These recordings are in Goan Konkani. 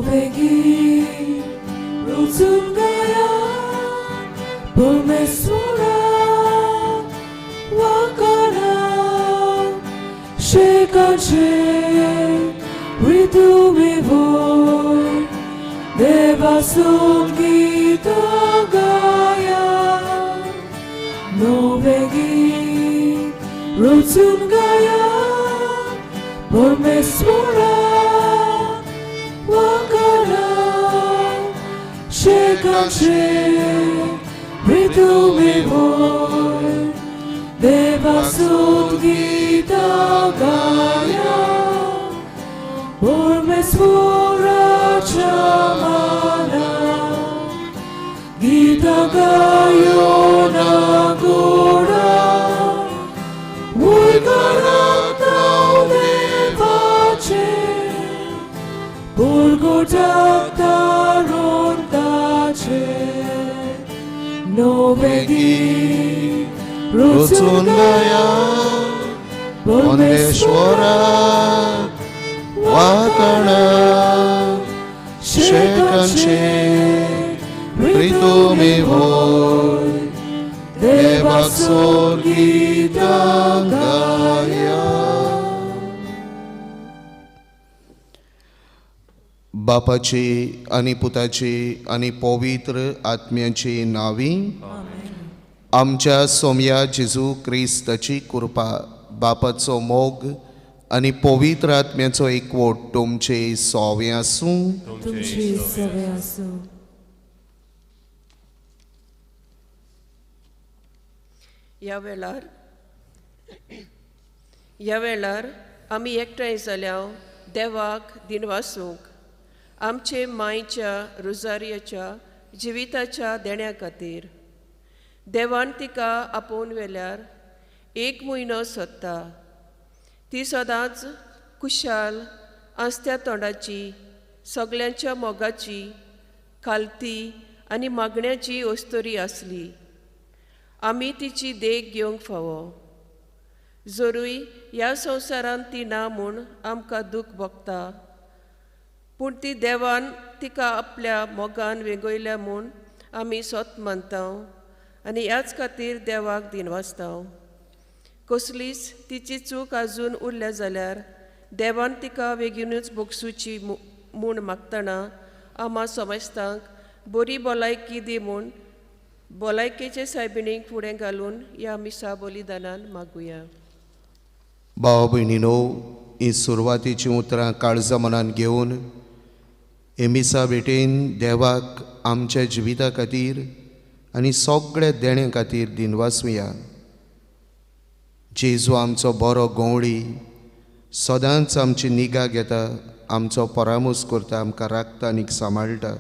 Novegi Rotungaya परमेश्वरा wakana Shekache Ritumivo Devasum Gita Gaya Novegi Rotungaya परमेश्वरा wakana Shekache Ritumivo Devasut Gita Gaya परमेश्वरा Chamana Gita Gayo Nagura Novegi Rotungaya परमेश्वरा वाकणा शेकांचे प्रितुमी भोय देवाक सोर गीता गाया. बापाची आनी पुताची आनी पवित्र आत्म्याची नावी आमच्या सोमया जेजू क्रिस्ताची कृपा, बापाचो मोग आनी पवित्र आत्म्याचो एकवट तुमचे सोवे आसूं. तुमची सवे आसूं. ह्या वेळार आमी एकठांय जाल्या देवाक दिनवासूंक आमचे मायच्या रोजारियाच्या जिविताच्या देण्या खातीर. देवान तिका आपोवन व्हेल्यार एक म्हयनो सोदता. ती सदांच कुशाल आस्त्या तोंडाची, सगल्यांच्या मोगाची, खालती आनी मागण्याची अस्तोरी आसली. आमी तिची देख घेवंक फावो. जरूय ह्या संवसारांत ती ना म्हूण आमकां दूख भोगता, पूण ती देवान तिका आपल्या मोगान वेंगयल्या म्हूण आमी सोत मानता आनी ह्याच खातीर देवाक दिनवासता. कसलीच तिची चूक आजून उरल्या जाल्यार देवान तिका बेगीनूच भोगसुची म्हूण मागतना आमा समजतांक बरी भलायकी दी म्हूण भलायकेचे सायबिणीक फुडें घालून ह्या मिसा बलिदानान मागुया. भाव भयणीनो, ही सुरवातीचीं उतरां काळजा मनान घेवन हे मिसा भेटेन देवाक आमच्या जिविता खातीर आनी सगळ्या देण्या खातीर दिनवासुया. जेजू आमचो बरो गवळी सदांच आमची निगा घेता, आमचो परामोस करता, आमकां राखता आनी सांबाळटा.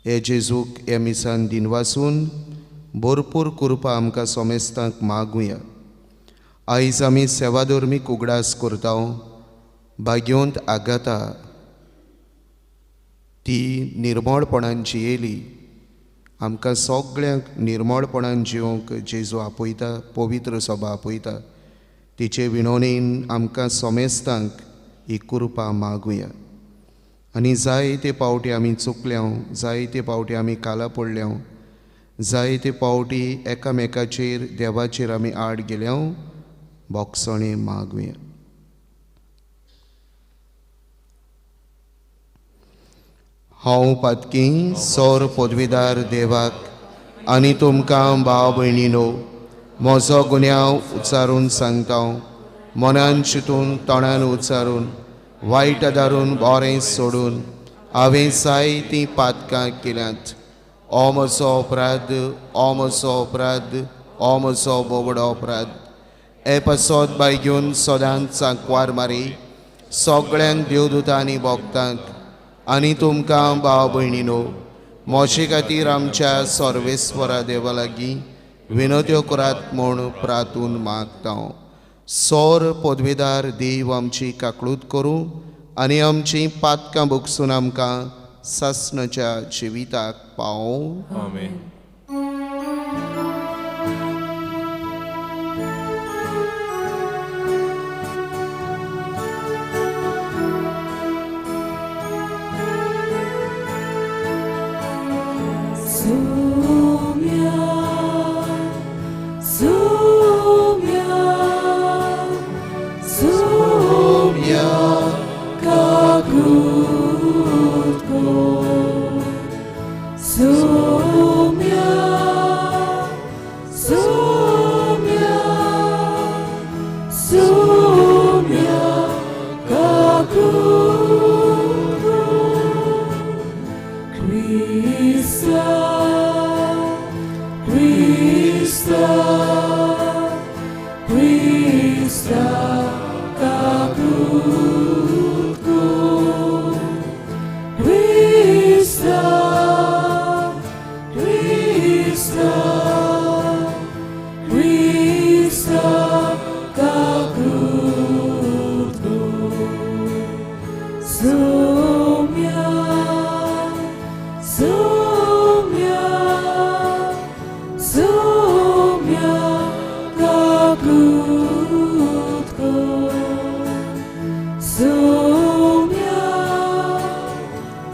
हे जेजूक हे मिसान दिनवासून भरपूर कृपा आमकां सोमेस्तांक मागुया. आयज आमी सेवाधर्मीक उगडास करता. भाग्योंत आगाता ती निर्मळपणान जियेली. आमकां सगळ्यांक निर्मळपणान जिवंक जेजू आपयता, पवित्र सभा आपयता. तिचे विनवणेन आमकां सोमेस्तांक ही कृपा मागुया. आनी जायते पावटी आमी चुकल्या, जायते पावटी आमी काला पडल्या, जायते पावटी एकामेकाचेर देवाचेर आमी आड गेल्या, बोगसणे मागुया. हांव पातकी सौर पदवीदार देवाक आनी तुमकां भाव भयणीनो म्हजो गुन्यांव उच्चारून सांगता. मनान चिंतून, तोंडान उच्चारून, वायट धारून बरें सोडून हांवें जायतीं पातकां केल्यांत. ओ म्हजो अपराध, ओ म्हजो अपराध, ओ म्हजो बोबडो अपराध. हे पासत बाय घेवन सदांच सांकवार मारी सगळ्यांक देवदूतांनी भोगतांक आनी तुमकां भाव भयणीनो म्हजे खातीर आमच्या सर्वेस्वरा देवा लागीं विनवत्यो करात म्हूण प्रातून मागता. सौर पदवीदार देव आमची काकळूत करूं आनी आमची पातकां भोगसून आमकां सासणाच्या जिविताक पावोवं. आमेन. Soumya काकूत को Soumya Soumya Soumya काकूत को Krista Krista Krista काकूत को Krista Krista Krista काकूत को Soumya Soumya Soumya काकूत को Soumya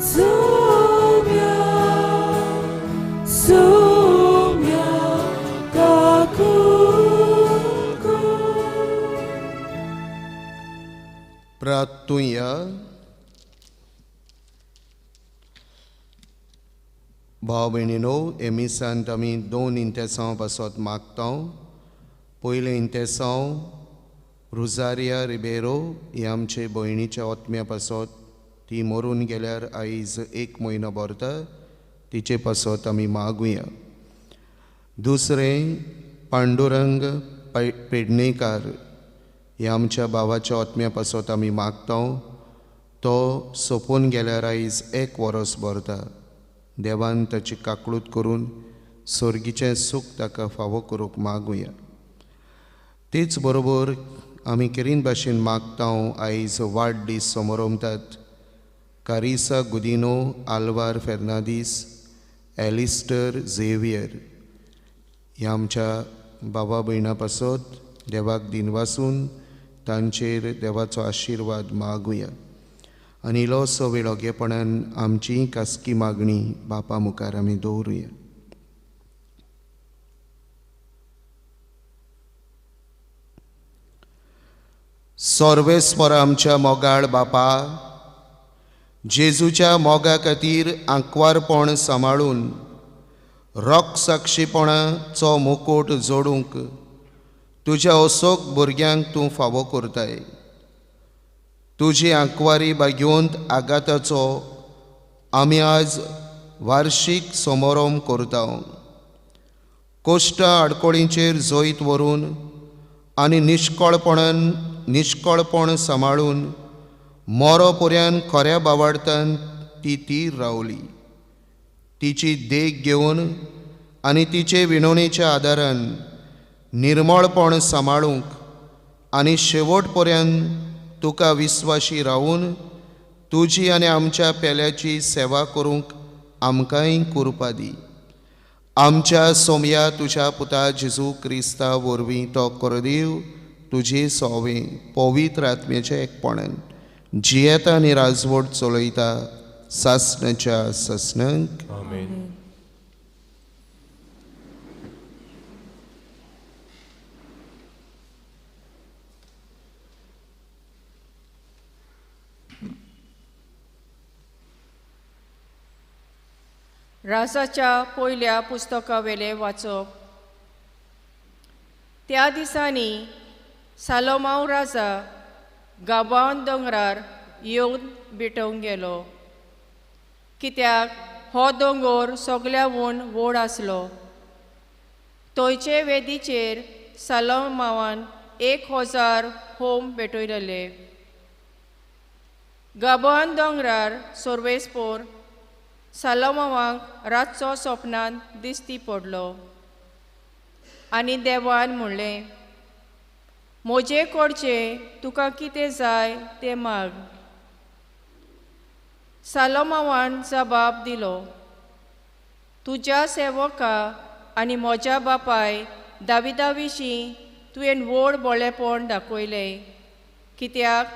Soumya Soumya काकूत को प्रार्थुया. भाव भयणीनो, हे मिसांत आमी दोन इंतेसांव पासत मागता. पयलें इंतेसांव रुजारिया रिबेरो ही आमचे भयणीच्या ओतम्या पासत, ती मरून गेल्यार आयज 1 म्हयनो भरता, तिचे पासत आमी मागुया. दुसरें पांडुरंग पेडणेकार ह्या आमच्या भावाच्या ओतम्या पासत आमी मागता, तो सोंपून गेल्यार आयज 1 वरस भरता. देवान ताची काकळूत करून सर्गीचें सूख ताका फावो करूंक मागुया. तेच बरोबर आमी केरीन भाशेन मागता, आयज वाडदीस समोरमतात कारिसा गुदिनो, आल्वार फेर्नादीस, एलिस्टर झेवियर ह्या आमच्या बाबा भयणा पासत देवाक दिनवासून तांचेर देवाचो आशिर्वाद मागुया. आनी इल्लोसो वेळ ओगेपणान आमची खासगी मागणी बापा मुखार आमी दवरुया. सर्वेस्पर आमच्या मोगाळ बापा, जेजूच्या मोगा खातीर आंकवारपण सांबाळून रोखसाक्षीपणाचो मुकोट जोडूंक तुज्या असोक भुरग्यांक तूं फावो करताय. तुजी आंकवारी बागेवंत आघाताचो आमी आज वार्शीक समारोम करता. कोश्टा आडकोळींचेर जैत व्हरून आनी निश्कळपण सांबाळून मोरो पर्यान खऱ्या बावाडतान ती तीर रावली. तिची देख घेवन आनी तिचे विणवणेच्या आदारान निर्मळपण सांबाळूंक आनी शेवट पर्यंत तुका विस्वाशी रावून तुजी आनी आमच्या पेल्याची सेवा करूंक आमकांय कुरपा दी. आमच्या सोमया तुज्या पुता जेजू क्रिस्ता वरवीं तो करदीव तुजी सोवे पवित्र आत्म्याच्या एकपणान जियेता आनी राजवट चलयता सासणाच्या सासणाक. आमेन. राजाच्या पयल्या पुस्तकावेलें वाचप. त्या दिसांनी सालोमांव राजा गाबावन दोंगरार येवन भेटोवंक गेलो, कित्याक हो दोंगोर सगल्याहून व्हड आसलो. थंयचे वेदीचेर सालोमांवान 1000 होम भेटयलेले. गाबावन दोंगरार सर्वेस्पोर सालोमांवाक रातचो सपनान दिश्टी पडलो आनी देवान म्हणलें, म्हजे कडचें तुका कितें जाय तें माग. सालोमांवान जबाब दिलो, तुज्या सेवका आनी म्हज्या बापाय दाविदा विशीं तुवें व्हड बळेपण दाखयलें, कित्याक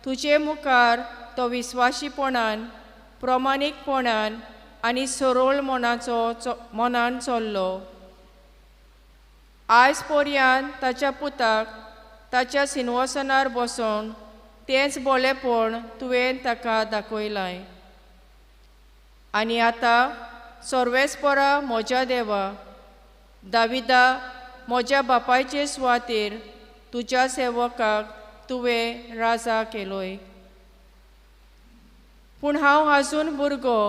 तुजे मुखार तो विस्वाशीपणान प्रमाणीकपणान आनी सरळ मनान चल्लो. आयज पर्यंत ताच्या पुताक ताच्या सिंहासनार बसोवन तेंच बोलेपण तुवें ताका दाखयलां. आनी आतां सर्वेस्परा म्हज्या देवा, दाविदा म्हज्या बापायचे सुवातेर तुज्या सेवकाक तुवें राजा केलोय. पूण हांव आजून भुरगो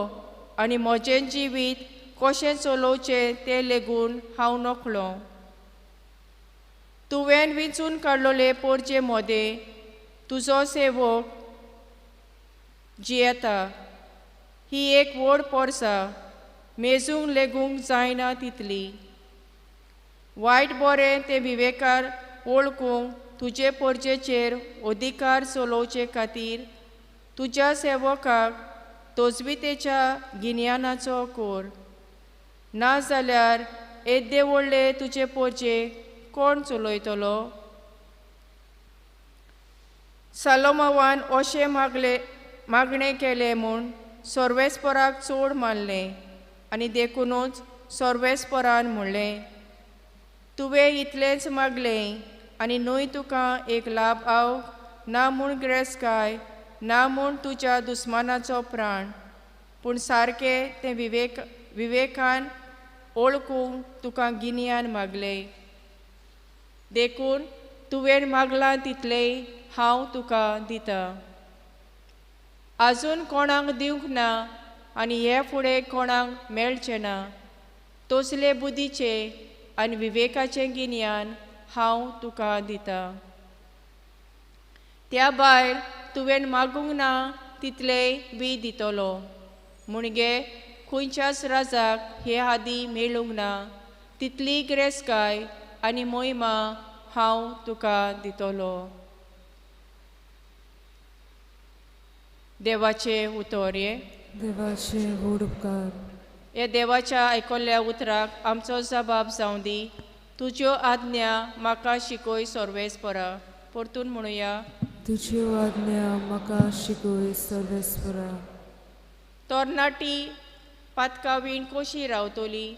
आनी म्हजें जिवीत कशें चलोवचें तें लेगून हांव नकळो. तुवें विंचून काडलोले पोरचे मोदें तुजो सेवक जियेता. ही एक व्हड पोरसा, मेजूंक लेगूंक जायना तितली. वायट बरें तें विवेकार वळखूंक तुजे पोरजेचेर अधिकार चलोवचे खातीर तुज्या सेवकाक तजवितेच्या गिन्यानाचो कोर. ना जाल्यार येद्दे व्हडले तुजे पोरजे कोण चलयतलो? सालोमावान अशें मागणें केलें म्हूण सर्वेस्पराक चड मानलें आनी देखुनूच सर्वेस्परान म्हणलें, तुवें इतलेंच मागलें आनी न्हय तुका एक लाभ आव ना म्हूण गिरेस्तकाय, ना म्हूण तुज्या दुस्मानाचो प्राण, पूण सारकें तें विवेकान वळखूंक तुका गिन्यान मागलें. देखून तुवें मागलां तितलें हांव तुका दितां. आजून कोणाक दिवंक ना आनी हे फुडें कोणाक मेळचें ना तसले बुद्धीचें आनी विवेकाचें गिन्यान हांव तुका दितां. त्या भायर तुवें मागूंक ना तितलेंय बी दितलो. म्हणगे खंयच्याच राजाक हे आदीं मेळूंक ना तितली गिरेस्तकाय आनी मोहिमा हांव तुका दितलो. देवाचें उतर हें. देवाचे व्हड उपकार. हे देवाच्या आयकल्ल्या उतराक आमचो जबाब जावं दी. तुज्यो आज्ञा म्हाका शिकय सर्वेस्परा. परतून म्हणुया, तुज्यो आज्ञा म्हाका शिकय सर्वेस्परा. तरणाटी पातकावीण कशी रावतली?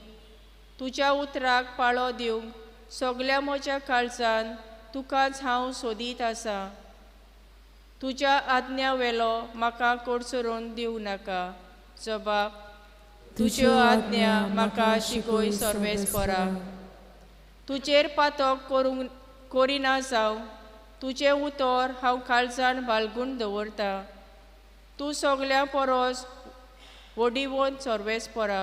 तुज्या उतराक पाळो दिवंक सगल्या म्हज्या काळजान तुकाच हांव सोदीत आसा. तुज्या आज्ञा वेलो म्हाका कोडसरून दिवं नाका. जबाब, तुज्यो आज्ञा म्हाका शिकय सर्वेस्परा. तुजेर पातक करिना जावं तुजें उतर हांव काळजान बालगून दवरता. तूं सगल्या परस वडिवोन सर्वेस्परा.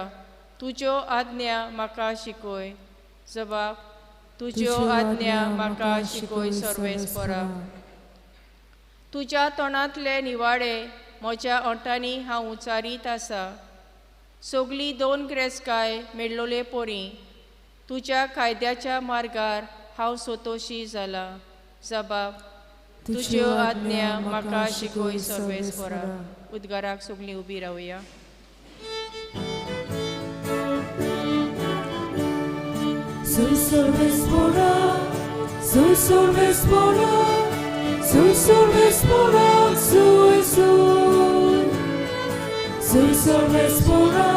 तुज्यो आज्ञा म्हाका शिकय. जबाब, तुज्यो आज्ञा म्हाका शिकय सर्वेस्परा. तुज्या तोंडांतले निवाडे म्हज्या ओंठांनी हांव उचारीत आसा. सगली दोन गिरेस्तकाय मेळ्ळोले पोरी तुज्या कायद्याच्या मार्गार हांव संतोशी जाला. जबाब, तुज्यो आज्ञा म्हाका शिकय सर्वेस्परा. उद्गाराक सगलीं उबी रावया. Soy सर्वेस्परा, soy सर्वेस्परा, soy सर्वेस्परा, soy soy. Soy सर्वेस्परा,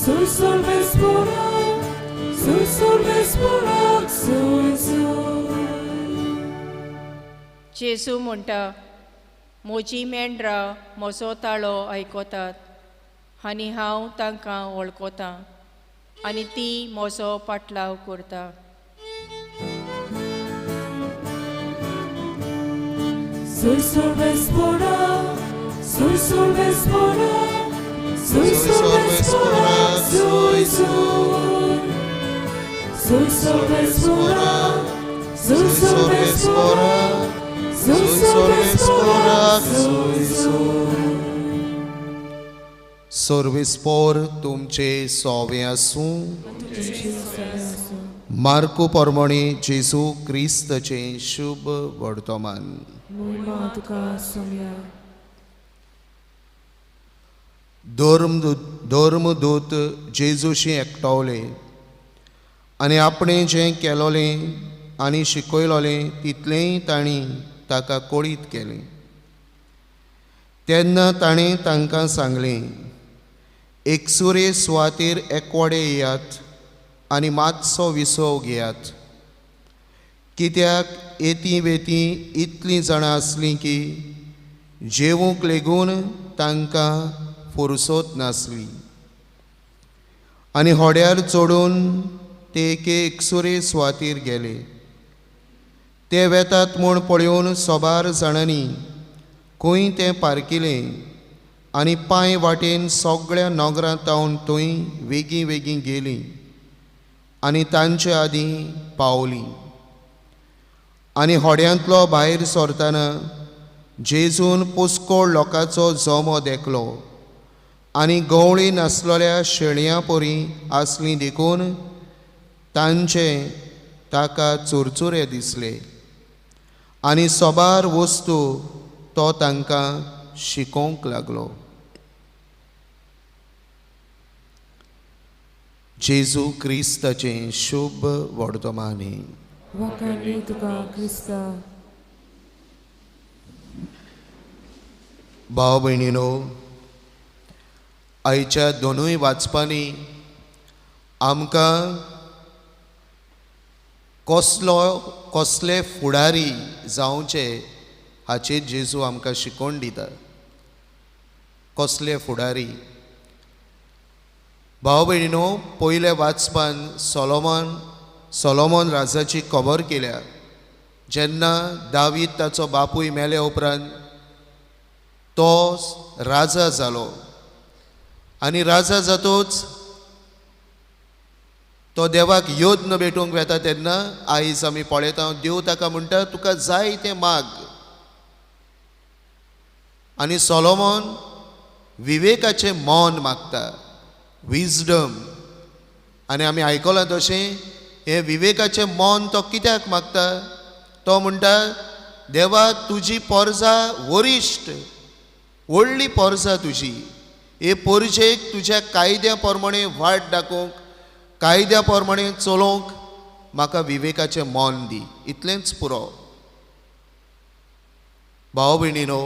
soy सर्वेस्परा, soy सर्वेस्परा, soy soy. जेजू म्हणटा, म्हजी मेंढरां म्हजो ताळो आयकतात आनी हांव तांकां वळखतां आनी ती म्हजो पाटलाव करता. Soy सर्वेस्परा, soy सर्वेस्परा, soy सर्वेस्परा, soy soy. Soy सर्वेस्परा, soy सर्वेस्परा, soy सर्वेस्परा, soy soy. सर्वेस्पोर तुमचे सोवे आसूं. मार्को परमणे जेजू क्रिस्तचें शुभ वर्तमान. धर्मदूत जेजूशी एकठावले आनी आपणें जें केलोलें आनी शिकयलोलें तितलेंय तांणी ताका कळीत केलें. तेन्ना ताणें तांकां सांगलें, एकसुरे सुवातेर एकवडे येयात आनी मातसो विसव घेयात, कित्याक येती वेती इतलीं जाणां आसलीं की जेवूंक लेगून तांकां फुरसत नासली। आनी होड्यार चडून ते एके एकसुरे सुवातेर गेले। ते वेतात म्हूण पळोवन सोबार जाणांनी खंय तें पारकिलें आनी पांय वाटेन सगळ्या नगरां तावन थंय वेगीं वेगीं गेलीं आनी तांचे आदीं पावलीं। आनी होड्यांतलो भायर सरतना जेजून पुस्कोळ लोकांचो जमो देखलो आनी गवळी नासलेल्या शेळयां परी आसली देखून तांचे ताका चुरचुरे दिसले आनी सोबार वस्तू तो तांकां शिकोवंक लागलो। जेजू क्रिस्ताचें शुभ वर्तमान। वाखाणणी तुका क्रिस्ता। भाव भयणीनो, आयच्या दोनूय वाचपांनी आमकां कसलो कसले फुडारी जावचे हाचेर जेजू आमकां शिकोवन दिता। कसले फुडारी। भाव भयणीनो, पयल्या वाचपान सोलोमन राजाची खबर केल्या। जेन्ना दावीद ताचो बापूय मेले उपरांत तो राजा जालो आनी राजा जातोच तो देवाक यत्न भेटूंक वेता तेन्ना आयज आमी पळयता देव ताका म्हणटा तुका जाय तें माग। आनी सोलोमन विवेकाचें मन मागता, विजडम। आनी आमी आयकलां तशें हें विवेकाचें मन तो कित्याक मागता? तो म्हणटा देवा तुजी पोरजा वरिश्ठ व्हडली पोरजा तुजी, हे पोरजेक तुज्या कायद्या प्रमाणे वाट दाखोवंक, कायद्या प्रमाणे चलोवंक म्हाका विवेकाचें मन दी, इतलेंच पुरो। भाव भयणीनो,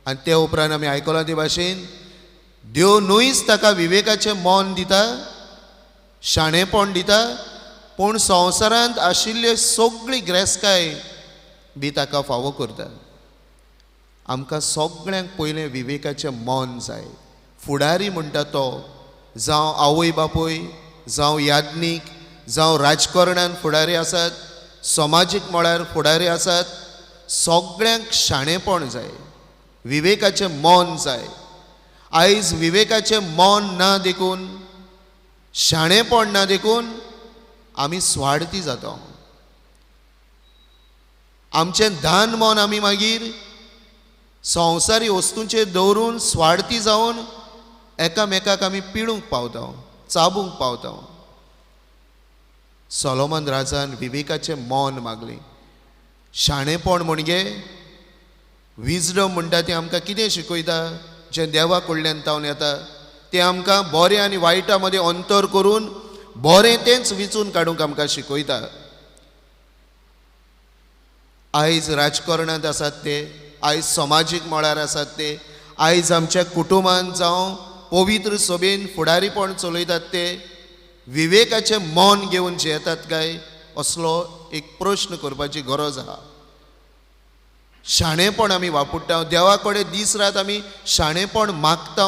आनी ते उपरांत आमी आयकलां ते भाशेन देव न्हूच ताका विवेकाचें मन दिता, शाणेपण दिता, पूण संवसारांत आशिल्ल्यो सगळी ग्रेस्काय बी ताका फावो करता। आमकां सगळ्यांक पयलें विवेकाचें मन जाय। फुडारी म्हणटा तो जावं आवय बापूय, जावं याज्ञीक, जावं राजकारणान फुडारी आसात, समाजीक मळार फुडारी आसात, सगळ्यांक शाणेपण जाय, विवेकाचें मन जाय। आयज विवेकाचें मन ना देखून, शाणेपण ना देखून आमी स्वार्थी जाता। आमचें दान मन आमी मागीर संवसारी वस्तूंचेर दवरून स्वार्थी जावन एकामेकाक आमी पिडूंक पावता, चाबूंक पावता। सोलोमन राजान विवेकाचें मन मागलें। शाणेपण म्हणजे विजडम म्हणटा तें आमकां कितें शिकयता? जें देवा कडल्यान तावन येता तें आमकां बरें आनी वायटा मदें अंतर करून बरें तेंच विचून काडूंक आमकां शिकयता। आयज राजकारणांत आसात ते, आयज समाजीक मळार आसात ते, आयज आमच्या कुटुंबान जावं पवित्र सभेन फुडारीपण चलयतात ते विवेकाचें मन घेवन जियेतात काय असलो एक प्रश्न करपाची गरज आहा। शाणेपण आमी वापरता, देवा कडेन दीस रात आमी शाणेपण मागता।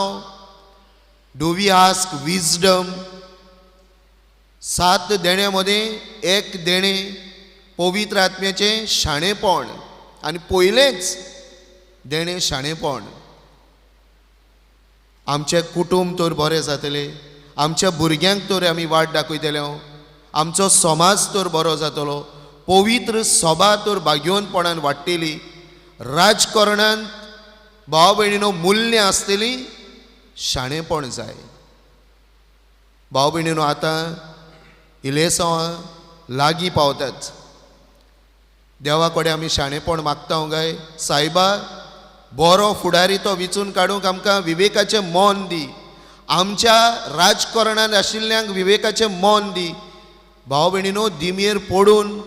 Do we ask wisdom? 7 देण्या मदें एक देणें पवित्र आत्म्याचें शाणेपण आनी पयलेंच देणें शाणेपण। आमचें कुटुंब तर बरें जातलें, आमच्या भुरग्यांक तर आमी वाट दाखयतले, आमचो समाज तर बरो जातलो, पवित्र सभा तर भाग्यवंतपणान वाडटली, राजकारणांत भाव भयणीनो मुल्यां आसतलीं, शाणेपण जाय। भाव भयणीनो, आतां इलेसांवां लागीं पावतात, देवा कडेन आमी शाणेपण मागता काय सायबा बरो फुडारी तो विचून काडूंक आमकां विवेकाचें मन दी, आमच्या राजकारणांत आशिल्ल्यांक विवेकाचें मन दी। भाव भयणीनो, दिमयेर पडून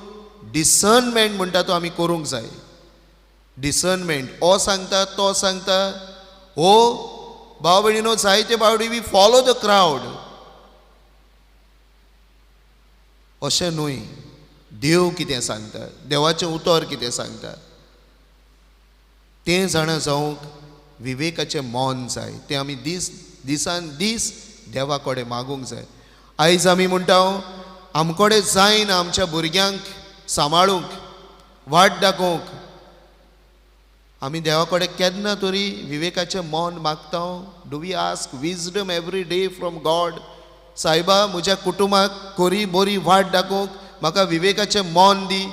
डिसर्नमेंट म्हणटा तो आमी करूंक जाय। डिसर्नमेंट, हो सांगता तो सांगता, हो भाव भयणीनो जायते फावटी we follow the crowd, अशें न्हय। देव कितें सांगता, देवाचें उतर कितें सांगता तें जाणा जावंक विवेकाचें मन जाय. तें आमी दीस दिसान दीस देवा कडेन मागूंक जाय. आयज आमी म्हणटा आमकडे जायना आमच्या भुरग्यांक सांबाळूंक, वाट दाखोवंक. आमी देवा कडेन केन्ना तरी विवेकाचें मन मागता? Do we ask wisdom every day from God? सायबा म्हज्या कुटुंबाक खरी बरी वाट दाखोवंक म्हाका विवेकाचें मन दी.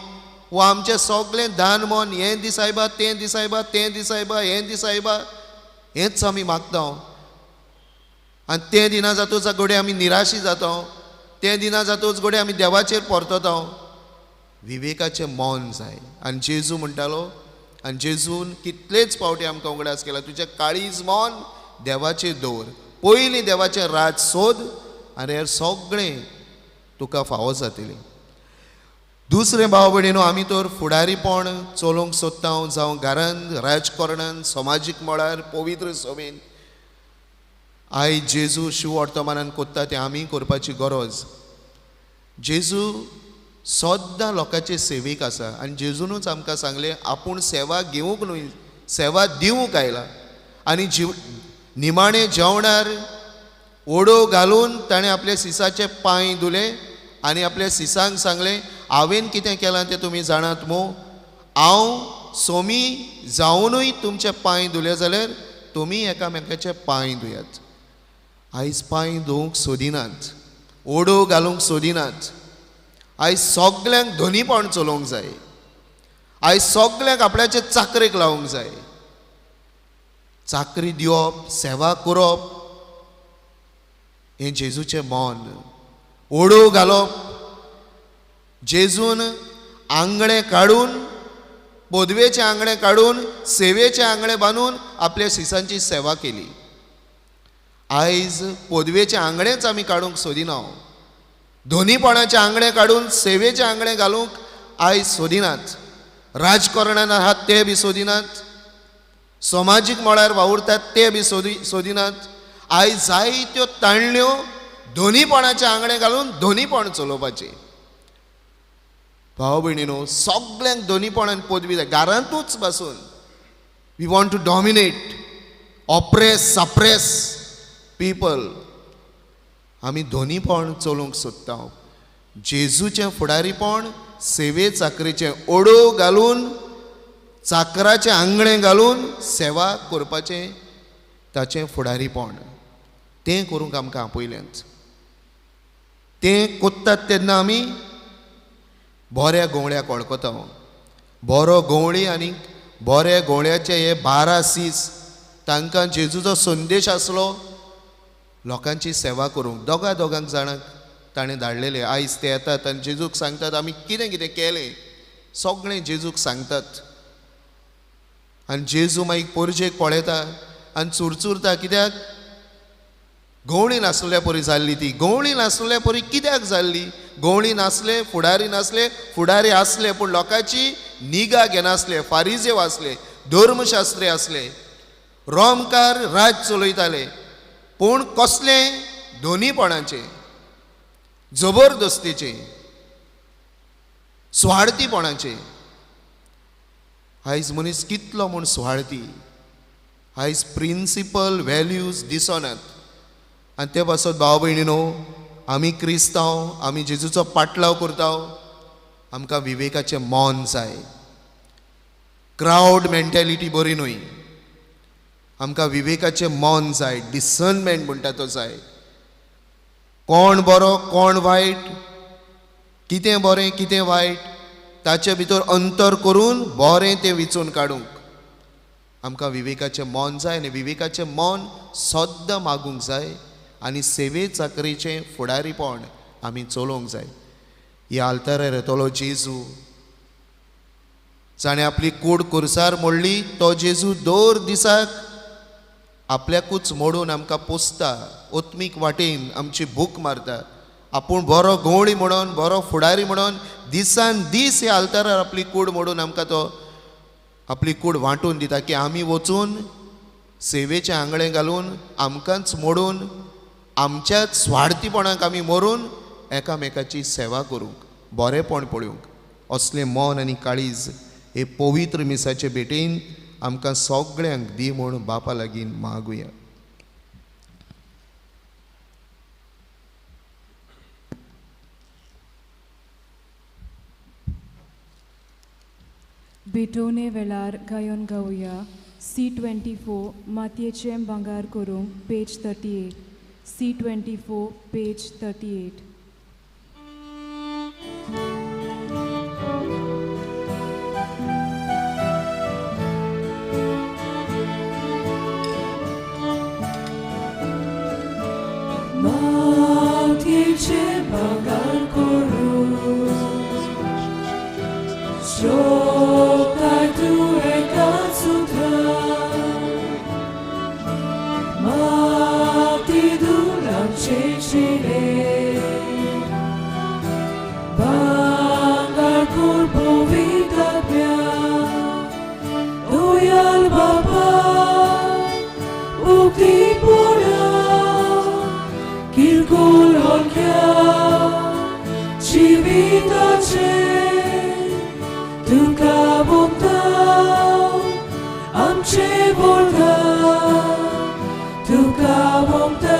वा आमचें सगळें दान मन हें दी सायबा, तें दी सायबा, तें दी सायबा, हें दी सायबा, हेंच आमी मागता. आनी तें दिना जातूच घडये आमी निराशी जाता, तें दिना जातूच घडये आमी देवाचेर परतता. विवेकाचें मन जाय. आनी जेजू म्हणटालो, आनी जेजून कितलेच फावटी आमकां उगडास केला, तुजें काळीज मन देवाचेर दवर, पयलीं देवाचें राज सोद आनी हें सगळें तुका फावो जातलें. दुसरें भाव भयणीनो, आमी तर फुडारीपण चलोवंक सोदता, जावं घरान, राजकारणान, समाजीक मळार, पवित्र सभेन. आयज जेजू शिववर्तमानान कोत्ता तें आमी करपाची गरज. जेजू सद्दां लोकांचे सेवेक आसा आनी जेजूनूच आमकां सांगलें आपूण सेवा घेवंक न्हय, सेवा दिवंक आयला. आनी जीव निमाणें जेवणार ओडो घालून ताणें आपल्या सिसाचे पांय धुले आनी आपल्या सिसांक सांगलें, हांवें कितें केलां तें तुमी जाणात मू? हांव सोमी जावनूय तुमचे पांय धुले जाल्यार तुमी एकामेकाचे पांय धुयात. आयज पांय धुवंक सोदिनात, ओडो घालूंक सोदिनात. आयज सगल्यांक धनीपण चलोवंक जाय, आयज सगल्यांक आपल्याचे चाकरेक लावंक जाय. चाकरी दिवप, सेवा करप हें जेजूचें मन. ओडो घालप, जेजून आंगणें काडून, पदवेचें आंगणें काडून, सेवेचें आंगणें बांदून आपल्या शिसांची सेवा केली. आयज पदवेचें आंगणेंच आमी काडूंक सोदिना, धोनीपणाचें आंगणें काडून सेवेचें आंगणें घालूंक आयज सोदिनात. राजकारणान आहात ते बी सोदिनात, समाजीक मळार वावुरतात ते बी सोदिनात. आयज जायत्यो ताणल्यो धोनीपणाचें आंगणें घालून धोनीपण चलोवपाचें. भाव भयणीनो, सगल्यांक धोनीपणान पदवी जाय, घरांतूच बसून. We want to dominate, oppress, suppress people. आमी धोनीपण चलोवंक सोदता. जेजूचें फुडारीपण सेवे चाकरेचें, ओडो घालून, चाकराचें आंगणें घालून सेवा करपाचें ताचें फुडारीपण. तें करूंक आमकां आपयलेंच. तें कोत्तात तेन्ना आमी बऱ्या गवळ्याक वळखता. बरो गवळी आनी बऱ्या गवळ्याचे हे 12 सीस, तांकां जेजूचो संदेश आसलो लोकांची सेवा करूंक. दोगा दोगांक जाणांक ताणें धाडलेले. आयज ते येतात आनी जेजूक सांगतात आमी कितें कितें केलें, सगळें जेजूक सांगतात. आनी जेजू मागीर पोरजेक पळयता आनी चुरचुरता, कित्याक गवळी नासल्या परी जाल्ली ती. गवळी नासल्या परी कित्याक जाल्ली? गवळी नासले, फुडारी नासले, फुडारी आसले पूण लोकांची निगा घेनासले, फारिजेव आसले, धर्मशास्त्री आसले, रोमकार राज चलयताले, पूण कसले धोनीपणाचे, जबरदस्तीचे, सुवार्थीपणाचे. आयज मनीस कितलो म्हूण सुवार्थी. आयज प्रिंसिपल व्हॅल्यूज दिसनात. आनी ते पासत भाव भयणीनो, आमी क्रिस्तांव, आमी जेजूचो पाटलाव करता, आमकां विवेकाचें मन जाय. क्रावड मेंटेलिटी बरी न्हय, आमकां विवेकाचें मन जाय. डिसर्नमेंट म्हणटा तो जाय. कोण बरो कोण वायट, कितें बरें कितें वायट, ताचे भितर अंतर करून बरें तें विचून काडूंक आमकां विवेकाचें मन जाय. आनी विवेकाचें मन सद्दां मागूंक जाय आनी सेवे चाकरेचें फुडारीपण आमी चलोवंक जाय. ह्या आल्तारार येतलो जेजू, जाणें आपली कूड कुर्सार मोडली, तो जेजू दर दिसाक आपल्याकूच मोडून आमकां पोसता, ओत्मीक वाटेन आमची भूक मारता. आपूण बरो गवळी म्हणून, बरो फुडारी म्हणून दिसान दीस ह्या आल्तारार आपली कूड मोडून आमकां तो आपली कूड वांटून दिता की आमी वचून सेवेचें आंगणें घालून आमकांच मोडून आमच्याच स्वार्थीपणाक आमी मरून एकामेकाची सेवा करूंक, बरेंपण पळोवंक. असलें मन आनी काळीज हे पवित्र मिसाचे भेटेन आमकां सगळ्यांक दी म्हूण बापा लागीं मागुया. भेटोवणे वेळार गायोन गावया C24 मातयेचें भांगर करूंक पेज 38 C24 page 38. मातयेचें भांगर करूंक सोदता तूं एका सुद्दां माती धुलांचें जिणें भांगर कर पवित्र आत्म्या दयाळ बाबा मुक्ती पडा किरकोळ हलक्या जिविताचें तुका भोगता आमचें वरदान तुका भोगता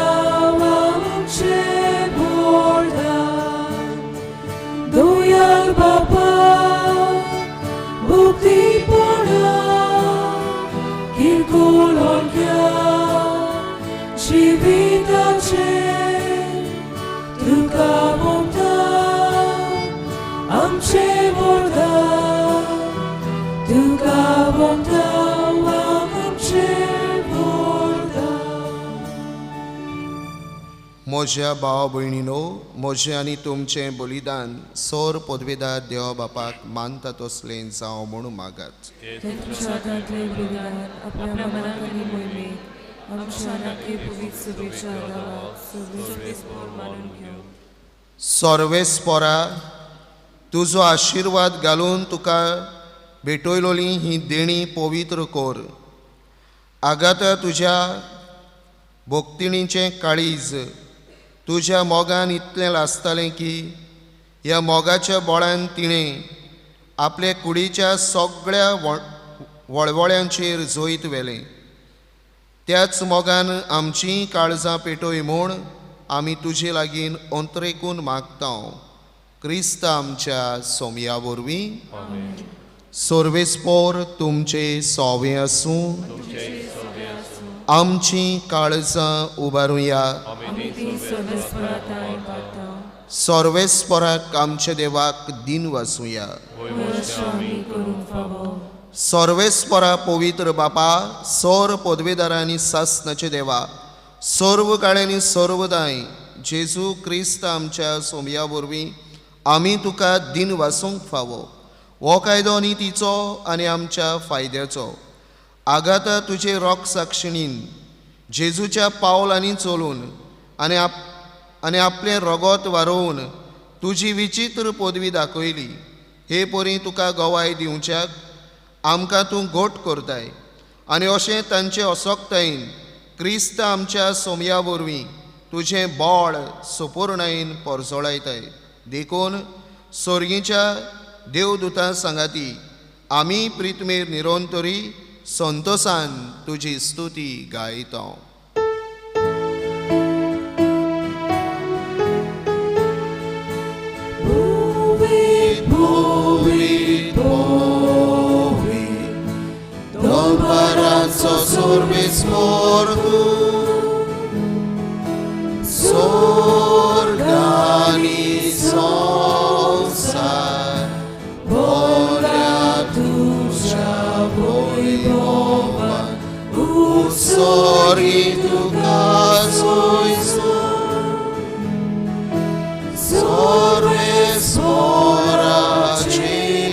आमचें वरदान दयाळ बाबा मुक्ती पडा किरकोळ हलक्या जिविताचें तुका भोगता आमचें वरदान तुका भोगता आमचें वरदान. म्हज्या भाव भयणीनो, म्हजें आनी तुमचें बलिदान सोर पदवेदार देवा बापाक मानता तसलें जावं म्हूण मागात. तुमच्या हातांतलें बलिदान आपल्या मनाक आनी मोहिमेक आमच्या नाके पवित्र सभेच्या गांवात सर्वेस्पोर मानून घेवं. सर्वेस्पोरा, तुजो आशिर्वाद घालून तुका भेटयलोली ही देणी पवित्र कर. आगाता तुज्या भक्तिणीचें काळीज तुज्या मोगान इतलें लासतालें की ह्या मोगाच्या बळान तिणें आपले कुडीच्या सगळ्या वळवळ्यांचेर जैत व्हेलें. त्याच मोगान आमचीं काळजां पेटय म्हूण आमी तुजे लागीं अंतरेकून मागता, क्रिस्त आमच्या सोमया वरवीं. सर्वेस्पोर तुमचे सोवे आसूं. आमचीं काळजां उबारुया. सर्वेस्पोराक आमच्या देवाक दिन वासुया. सर्वेस्पोरा पवित्र बापा, सोर पदवेदारांनी सासनाचे देवा, सर्व काळ्यांनी सर्वदाय जेजू क्रिस्त आमच्या सोमया वरवीं आमी तुका दिन वासूंक फावो. हो कायदो न्ही तिचो आनी आमच्या फायद्याचो. आगाता तुजे रोख साक्षिणीन जेजूच्या पावलांनी चलून आनी आपलें रगत वारोवन तुजी विचित्र पदवी दाखयली. हे परी तुका गवाय दिवच्याक आमकां तूं घट करताय आनी अशें तांचे असक्तायेन क्रिस्त आमच्या सोमया वरवीं तुजें बळ सुपूर्णायेन परजळायताय. देखून सोर्गीच्या देवदूतां सांगाती आमी प्रितमेर निरंतरी संतोषान तुजी स्तुती गायता. दोनपारांचो सर्वेस्पोर तूं, सोर्ग आनी संवसार भरल्या तुज्या वैभवान, उत्सर्गी तुका सोयसो सर्वेस्पोराचे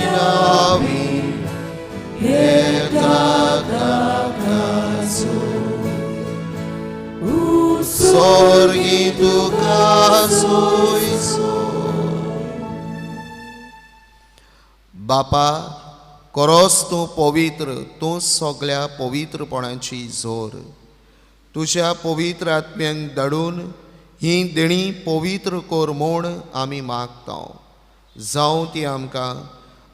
नांवी येता ताकाचो उत्सर्गी तुका सोयसो. बापा, करोस तूं पवित्र, तूं सगळ्या पवित्रपणाची जोर. तुज्या पवित्र आत्म्यांक धाडून ही देणी पवित्र कर म्हूण आमी मागता. जावं ती आमकां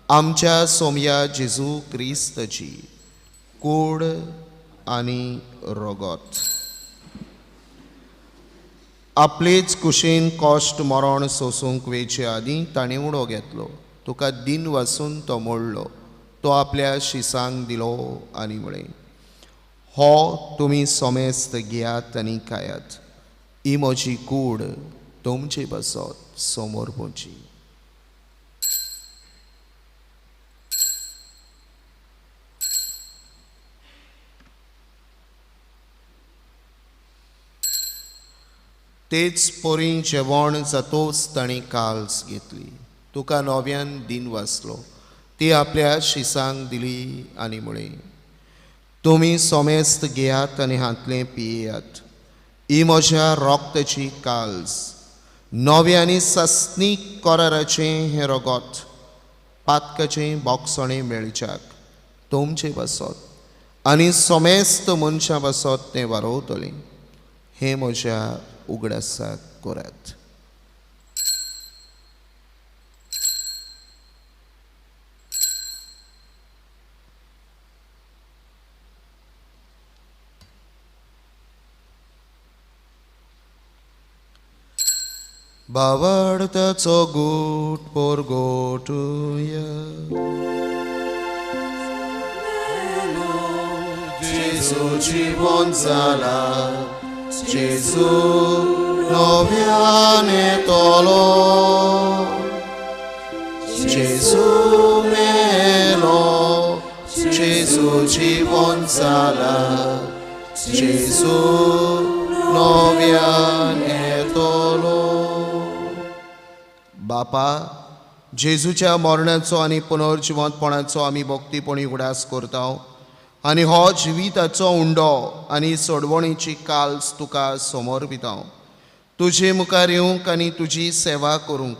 आमच्या सोमया जेजू क्रिस्तची कूड आनी रगत. आपलेच कुशीन कश्ट मरण सोसूंक वेचे आदीं ताणें उडो घेतलो, तुका दिन वासून तो मोडलो, तो आपल्या शिसांक दिलो आनी म्हळें, हो तुमी सोमेस्त घेयात आनी खायात, ही म्हजी कूड तुमचे पासत समोर पोवची. तेच पोरीं जेवण जातोच ताणें काल्स घेतली, तुका नव्यान दिन वाचलो, ती आपल्या शिसांक दिली आनी म्हळें, तुमी सोमेस्त घेयात आनी हांतलें पियेयात, ही म्हज्या रोगताची काल्स, नव्या आनी सस्नीक कराराचें हें रगत पातकाचें बोगसणें मेळच्याक तुमचे पासत आनी सोमेस्त मनशां पासत तें वारोवतलें, हें म्हज्या उगडासाक करात. बावडताचो गूट पोरगोटुया. जेजू जिवन जाला, जेजू नव्यान येतलो, जेजू मेलो, जेजू जिवन जाला, जेजू नव्यान येतलो. बापा, जेजूच्या मरणाचो आनी पुनर्जिवंतपणाचो आमी भक्तीपणी उगडास करता आनी हो जिविताचो उंडो आनी सोडवणीची काल्स तुका समर्पिता. तुजे मुखार येवंक आनी तुजी सेवा करूंक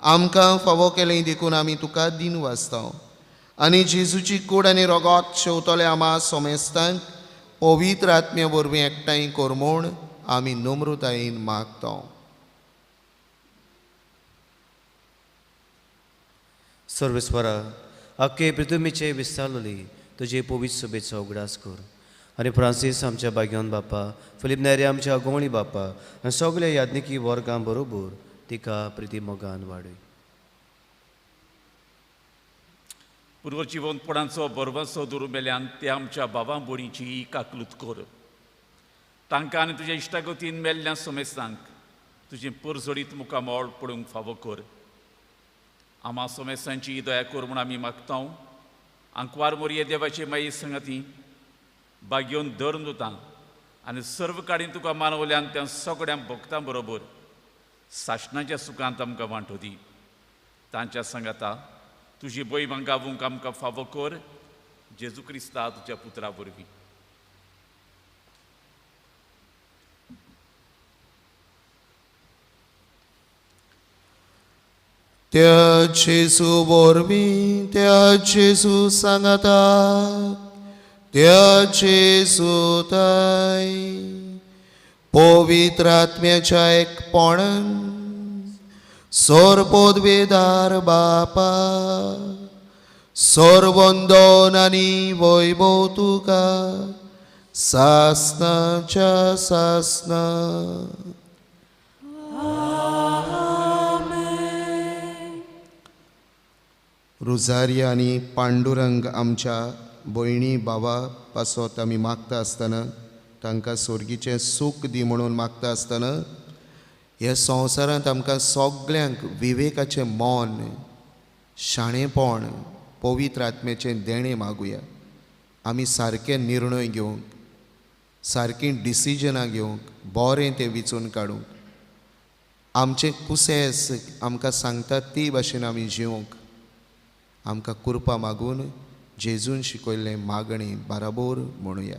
आमकां फावो केलें देखून आमी तुका दिन वाचता आनी जेजूची कूड आनी रगत शेवतले आमा सोमेस्तांक पवित्र आत्म्या वरवीं एकठांय कर म्हूण आमी नम्रतायेन मागता. सर्वेस्वरा, आख्खे पृथ्वीचे विस्तारली तुजे पवित्र सभेचो उगडास कर आनी फ्रांसीस आमच्या भाग्यवन बापा, फिलीप नेरी आमच्या गोवणी बापा आनी सगल्या याज्ञिकी वर्गां बरोबर तिका प्रिती मोगान वाडय. पुर्वजिवनपणाचो बरवासो दवरून मेल्यान ते आमच्या बाबा बोडीची काकलूत कर. तांकां आनी तुज्या इश्टागतीन मेल्ल्या सोमेस्तांक तुजें परजडीत मुखामळ पडूंक फावो कर. आमा सोमेस्तांची दया कर म्हूण आमी मागता. आंकवार मोरये देवाचे माई संगती बागेवन धर्म दिता आनी सर्व काडीन तुका मानवल्यान त्या सगळ्या भक्तां बरोबर सासणाच्या सुखांत आमकां वांटो दी. तांच्या सांगाता तुजी बय गावूंक आमकां फावो कर, जेजू क्रिस्ता तुज्या पुत्रा वरवीं. त्या जेजू वरवीं, त्या जेजू सांगाता, त्या जेजू ताय पवित्र आत्म्याच्या एकपणान सोरपोदवेदार बापा, सोरवंदन आनी वैभव तुका सासनाच्या सासना. रोजारिया आनी पांडुरंग आमच्या भयणी बाबा पासत आमी मागता आसतना, तांकां सोर्गीचें सूख दी म्हणून मागता आसतना, ह्या संवसारांत आमकां सगल्यांक विवेकाचें मन, शाणेपण, पवित्र आत्म्याचें देणें मागुया. आमी सारके निर्णय घेवंक, सारकीं डिसिजनां घेवंक, बरें तें विचून काडूंक, आमचें कुसेस आमकां सांगता ती भाशेन आमी जिवंक आमकां कृपा मागून जेजून शिकयल्लें मागणें बाराबोर म्हणुया.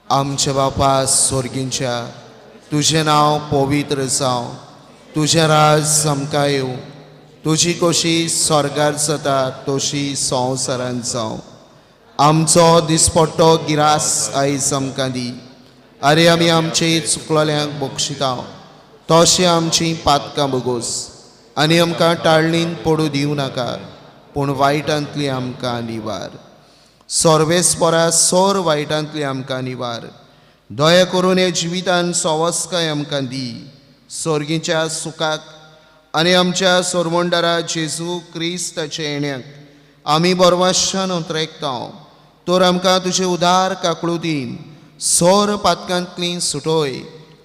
आमच्या बापा सोर्गींच्या, तुजें नांव पवित्र जावं, तुजें राज आमकां येवं, तुजी कशी स्वर्गार जाता तशी संवसारांत जावं. आमचो दिसपट्टो गिरास आयज आमकां दी, आरे आमी आमचे चुकलोल्यांक बक्षिता तशें आमचीं पातकां बोगोस, आनी आमकां टाळणीन पडूं दिवं नाका, पूण वायटांतली आमकां निवार. सर्वेस्परा सोर वायटांतली आमकां निवार. दया करून हे जिवितान सवस्काय आमकां दी. सोर्गीच्या सुखाक आनी आमच्या सोरमंडारा जेजू क्रिस्ताचे येण्याक आमी बरवाशान अंतरेकता. तर आमकां तुजे उदार काकळुतीन सोर पातकांतली सुटोय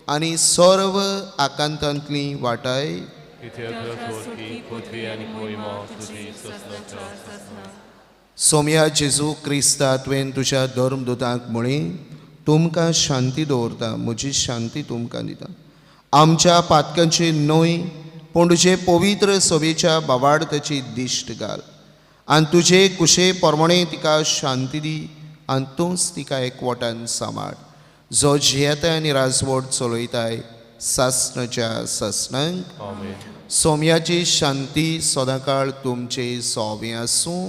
आनी सर्व आकांतांतली वाटाय. सोम्या जेजू क्रिस्ता तुवें तुज्या धर्मदूतांक म्हळी, तुमकां शांती दवरता, म्हजी शांती तुमकां दिता. आमच्या पातकांची न्हय पूण तुजे पवित्र सभेच्या बावाडताची दिश्ट घाल आनी तुजे कुशे प्रमाणे तिका शांती दी आनी तूंच तिका एकवटान सांबाळ, जो जियेताय आनी राजवट चलयताय सासणाच्या सासणांक. सोम्याची शांती सदांकाळ तुमचे सोवे आसूं.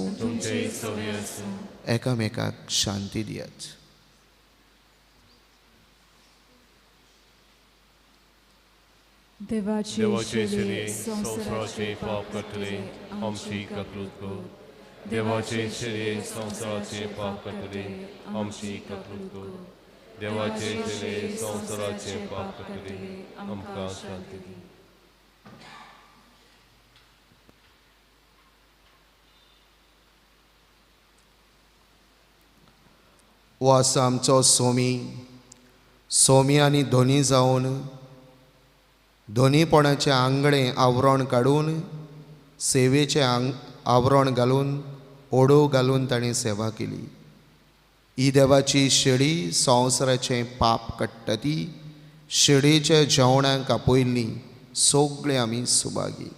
एकामेकाक शांती दियात. देवाचे शिरे संवसाराचे पाप काडटले आमची काकळूत कर. देवाचे शिरे संवसाराचे पाप काडटले आमची काकळूत कर. देवाचे शिरे संवसाराचे पाप काडटले आमकां शांती दी. हो आसा आमचो सोमी. सोमी आनी धोनी जावन धोनीपणाचें आंगणें आवरण काडून सेवेचें आवरण घालून ओडो घालून ताणें सेवा केली. ही देवाची शेळी संवसाराचें पाप काडटा. ती शेळीच्या जेवणाक आपयल्ली सगळे आमी सुभागी.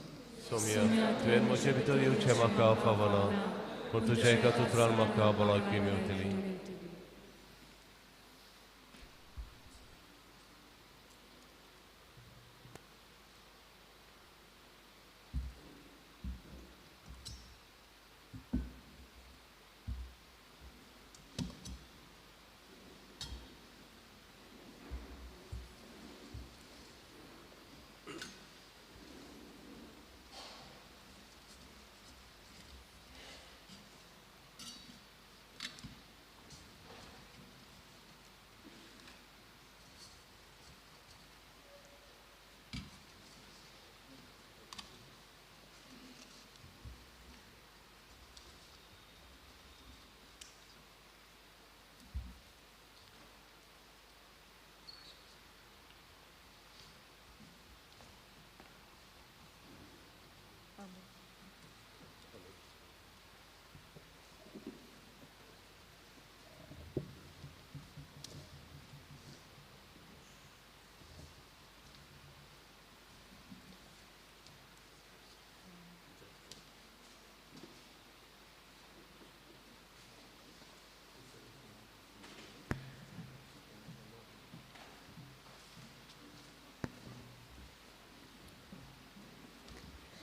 सोम्या, तुवें म्हजे भितर येवचें म्हाका फावना, पूण तुज्या एका उतरान म्हाका भलायकी मेळटली.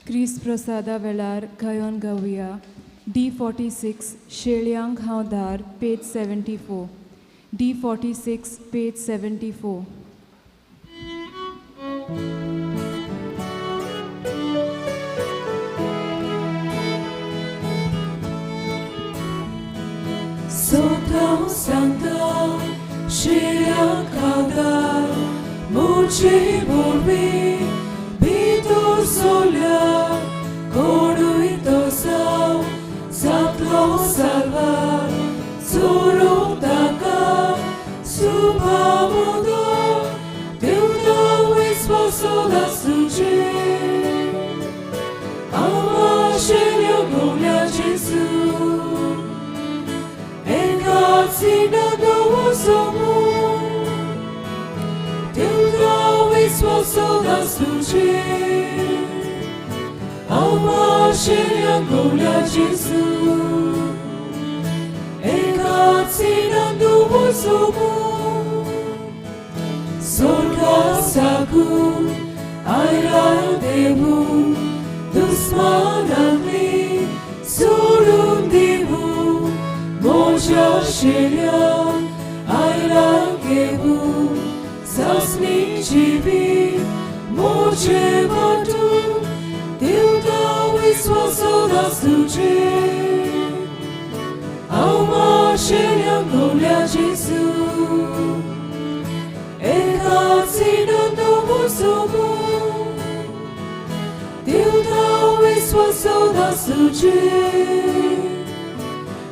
क्रिस्त प्रसादा वेळार गायोन गावया. D46 शेळयांक हांव धार, पेज 74. D46 page 74. सोतां सांगता शेळयांक हांव धार, म्हजे वरवीं भितर सोल्या कोणूय तसो जातलो साल्वार. चोरूं ताका सुभावदो देवता विस्वासो आसुचे. आमा शेळयो गोवल्या जेजू एकाच सिनागोगो सोमू देवता विस्वासो आसुचे. Alma शेळयांक जेजू एकाच सिनागोगो सोमू. स्वर्गा साकून आयला देवू दुस्मानांनी सोडून दिवू म्हज्या शेळयांक आयला घेवू सासणी जिवीत म्हजे वाटून देवता विस्वासो दासुचे हांव माशेल्या गोल्या जेजू एकाच सोमू देवता विस्वासो दासुचे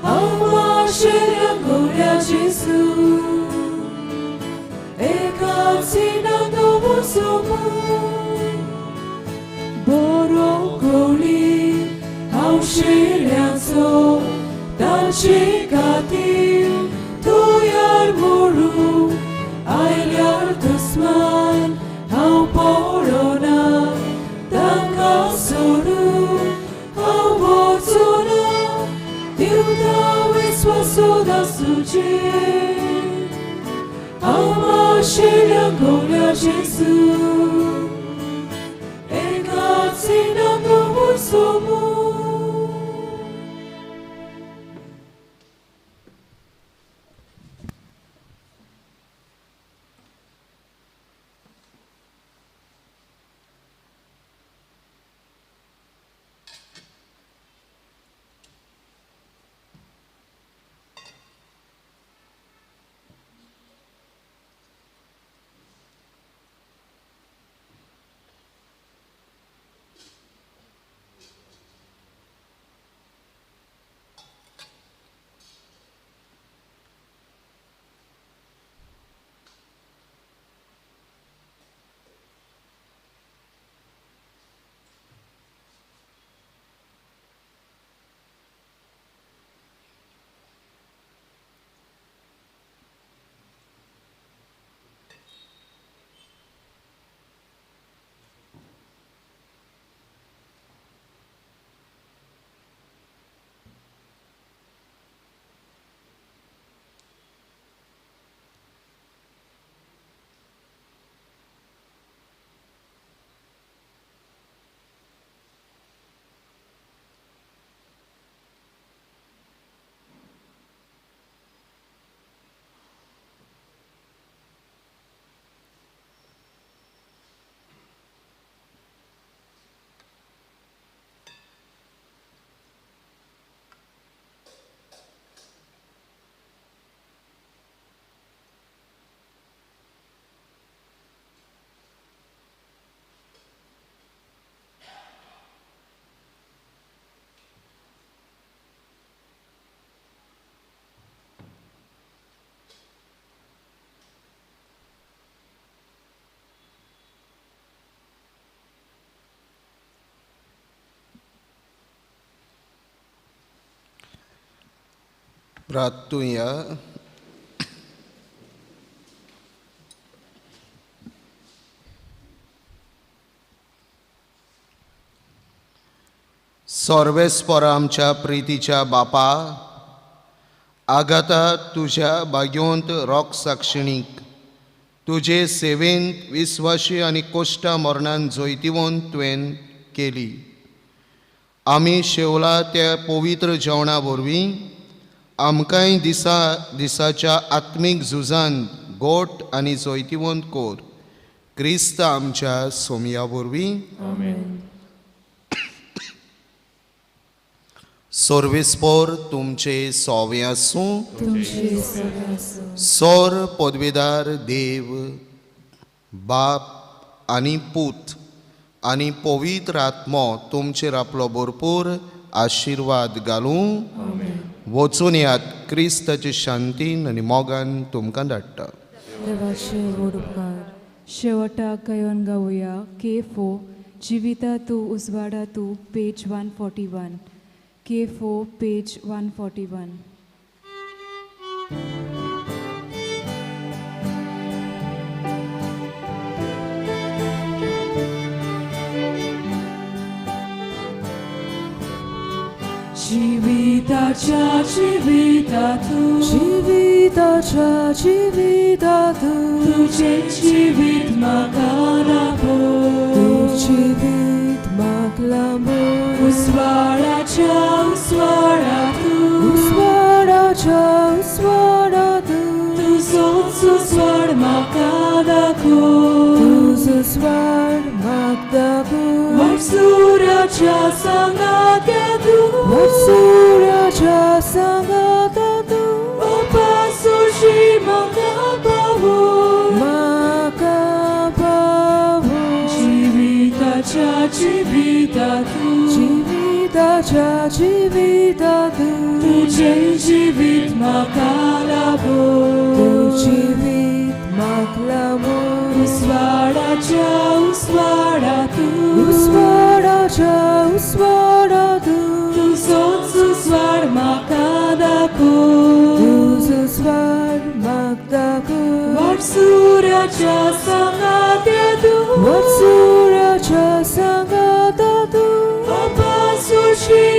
हांव माशेल्या गोल्या जेजू एकाच सोमू बरो कोळी हांव शेऱ्याचो ताचे खातीर तयार मोडू आयल्यार दुस्मान हांव पळोना तांकां सोडू हांव वचोना देवता विस्वासो दासुचे हांव माशेल्या गोल्या जेजू एकाच सोमू. प्रार्थुया. सर्वेस्पर आमच्या प्रितीच्या बापा, आगाता तुज्या भाग्योंत रोक साक्षिणीक तुजे सेवेंत विस्वाशी आनी कोश्टा मरणान जैतिवंत तुवें केली. आमी शेवला त्या पवित्र जेवणा वरवीं आमकांय दिसा दिसाच्या आत्मीक झुजान गोट आनी जैतिवंत कोर. क्रिस्त आमच्या सोमया वरवीं. सर्वेस्पर तुमचे सोवे आसूं. सोर पदवेदार देव बाप आनी पूत आनी पवित्र आत्मो तुमचेर आपलो भरपूर आशिर्वाद घालूं. वचून यात क्रिस्ताचे शांतीन आनी मोगान तुमकां धाडटा. शेवटाक गायन गावया K4 जिविता तूं उजवाडा तूं पेज 141 K4 page 141. जिविताच्या जिविता तूं जिविताच्या जिविता तूं तुजें जिवीत म्हाका लाभो तूं जिवीत म्हाका लाभो उजवाडाच्या उजवाडा तूं उजवाडाच्या उजवाडा तूं तुजोच उजवाड म्हाका दाखो. सुस्वाड म्हाका दाखय वाटसुराच्या सांगात्या तूं वाटसुराच्या सांगाता तूं बापा सुशी म्हाका पावय म्हाका पावय जिविताच्या जिविता तूं जिविताच्या जिविता तूं तुजें जिवीत म्हाका लाभो तूं जिवीत म्हाका लाभो उस्वाडाच्या उस्वाडा तूं उस्वाडाच्या उस्वाडा तूं तुजोच उस्वाड म्हाका दाखय तुजो उस्वाड म्हाका दाखय वाटसुराच्या सांगात्या तूं वाटसुराच्या सांगाता तूं बापा सुशी